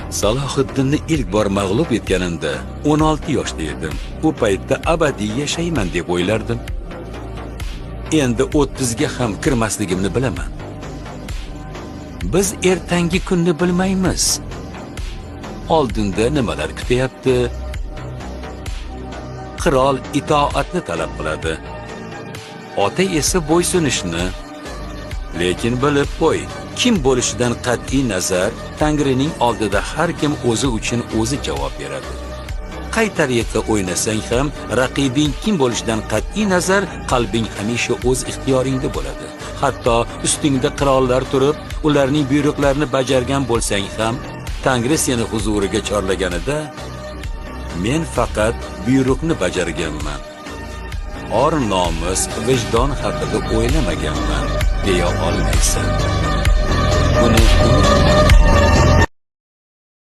Salohiddinni ilk bor mag'lub etganimda 16 yoshda edim. U paytda abadiy yashayman deb o'ylardim. Endi 30 ga ham kirmasligimni bilaman. Biz ertangi kunni bilmaymiz. Oldinda nimalar kutyapti? Qirol itoatni talab qiladi. Ota esa bo'ysunishni. Lekin bilib qo'y, kim bo'lishidan qat'iy nazar, Tangrining oldida har kim o'zi uchun o'zi javob beradi. Qay tariqa o'ynasang ham, raqibing kim bo'lishidan qat'iy nazar, qalbing hamisha o'z ixtiyoringda bo'ladi. Hatto ustingda qirollar turib, ularning buyruqlarini bajargan bo'lsang ham, Tangri seni huzuriga chorlaganida, men faqat buyruqni bajarganman. Or nomus, vijdon haqida o'ylamaganman deya olmaysan. Buni unutma.